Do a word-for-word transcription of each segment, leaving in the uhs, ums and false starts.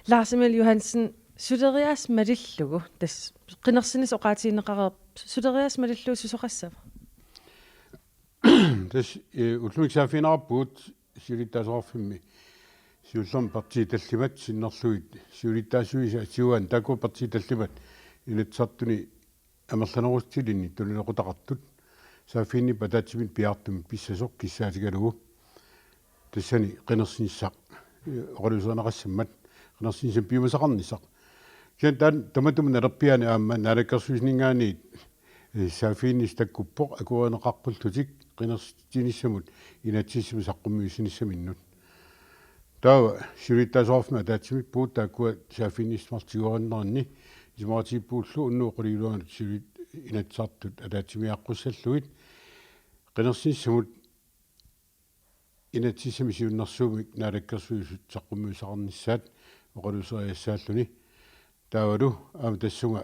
Lars Emil Johansen, suleriaaseq malillugu, tassa qinersinissaq oqaatigineqareerpoq, suleriaaseq malillugu susoqassava? Tassa eh, ullumikkut saaffigineqarpugut siulittaasoqarfimmi siullermik partiit tallimat sinnerlugit siulittaasuisa atugaanni taakku partiit tallimat Inatsisartuni amerlanerussutilinnik tuninequtaqartut saaffiginnipput ataatsimit piaartumik pissasoq kissaatigalugu tassani qinersinissaq eh, oqaluuserineqassammat qinersinissamut piumasaqarnissaq. Kisianni taanna tamatuma nalerpiaani aamma naalakkersuisuninngaanniit eh, saaffiginnissaq takkuppoq akuerineqaqqullutik qinersinissamut inatsisissami saqqummiussinissaminnut. Taava siulittaasoqarfimmi ataatsimiippugut taakkua saaffiginnissimallutik tiguarinneranni isumaqatigiippugullu unnuup qulingiluanut siulit Inatsisartut ataatsimiiaqqussallugit qinersinissamut inatsisissami siunnersuummik naalakkersuisut saqqummiussaqarnissaat oqaluuseriassaalluni. Taavalu aamma tassunga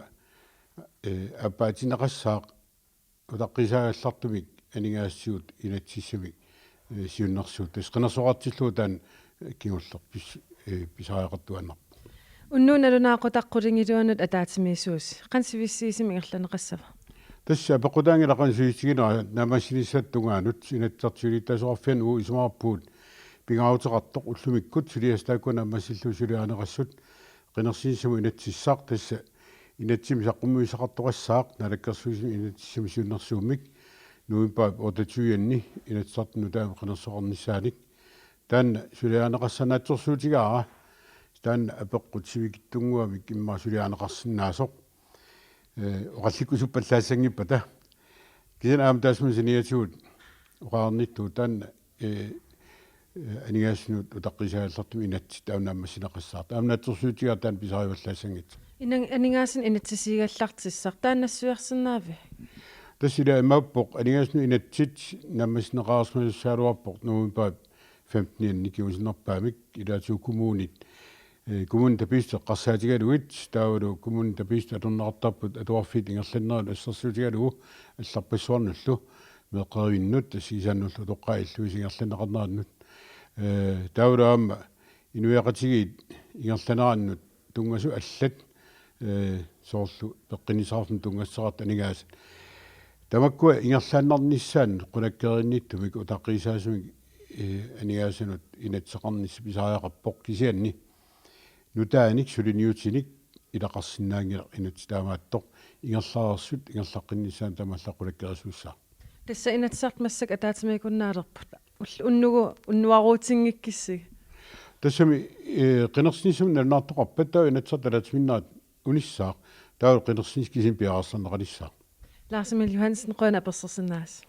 eh, aappaatinneqassaaq utaqqiisaagallartumik aningaasatigut inatsisissami eh, siunnersuut tassa qinersisoqartillugu taanna eh, kingulleq pis- eh, pisariaqartuaannarpoq. Unnuup nalunaaqutaq qulingiluanut ataatsimiisuusi, qanoq sivissiisumik ingerlanneqassava? Tassa apeqqutaanngilaq qanoq sivisutiginera naammassinissaata tungaanut. Inatsisartut siulittaasoqarfianni uagut isumaqarpugut pingaaruteqartoq ullumikkut suliassat taakkua naammassillugu suliarineqassut qinersinissamut inatsissaq tassa inatsisissami saqqummiussaqartoqassaaq naalakkersuisuni inatsisissami siunnersuummik novembarip otteogtyve-anni Inatsisartuni nutaamik qinersisoqarnissaanik. Taanna suliarineqassaaq, naatsorsuutigaara taanna apeqqut sivikitsunnguamik immaqa suliarineqarsinnaasoq eh, oqallikkusuppallaassanngippat. Kisianni aamma taassuma saniatigut oqarnittut taanna eh, eh, aningaasanut utaqqiisaagallartumik inatsit aamma naammassineqassaaq. Aamma naatsorsuutigaara taanna pisarivallaassanngitsoq. Inan- aningaasanut inatsisiigallartissaq taanna nassuiarsinnaaviuk? Tassa ila imaappoq aningaasanut inatsit naammassineqarsimasussaagaluarpoq novembarip femten-ianni kingusinnerpaamik ilaatigut kommunit eh, kommunit tapiissutit eqqarsaatigalugit taavalu kommunit tapiissutit atorneqartarput atuarfiit ingerlanneranut assersuutigalugu allarpassuarnullu meeqqerivinnut tassa isaannullu utoqqaat illuisa ingerlanneqarnerannut. Eh, taavalu aamma inuiaqatigiit ingerlanerannut tunngasut allat eh, soorlu peqqinnissaqarfimmut tunngassuteqartut aningaasat tamakkua ingerlaannarnissaannut qulakkeerinnittumik utaqqiisaasumik eh, aningaasanut inatsiseqarnissaq pisariaqarpoq kisianni nutaanik suliniutinik ilaqarsinnaanngilaq inatsit taamaattoq ingerlareersut ingerlaqqinnissaannut taamaallaat qulakkeerisuussaaq. Tassa Inatsisartut massakkut ataatsimiikunnaarput. Ull- Unnugu unnuaruutinngikkissigit. Tassami eh, qinersinissamut nalunaartoqarpat taava Inatsisartut ataatsimiinnerat unissaaq taava qinersinissaq kisianni piareersarneqalissaaq. Lars Emil Johansen, qujanaq apersorsinnaagavit.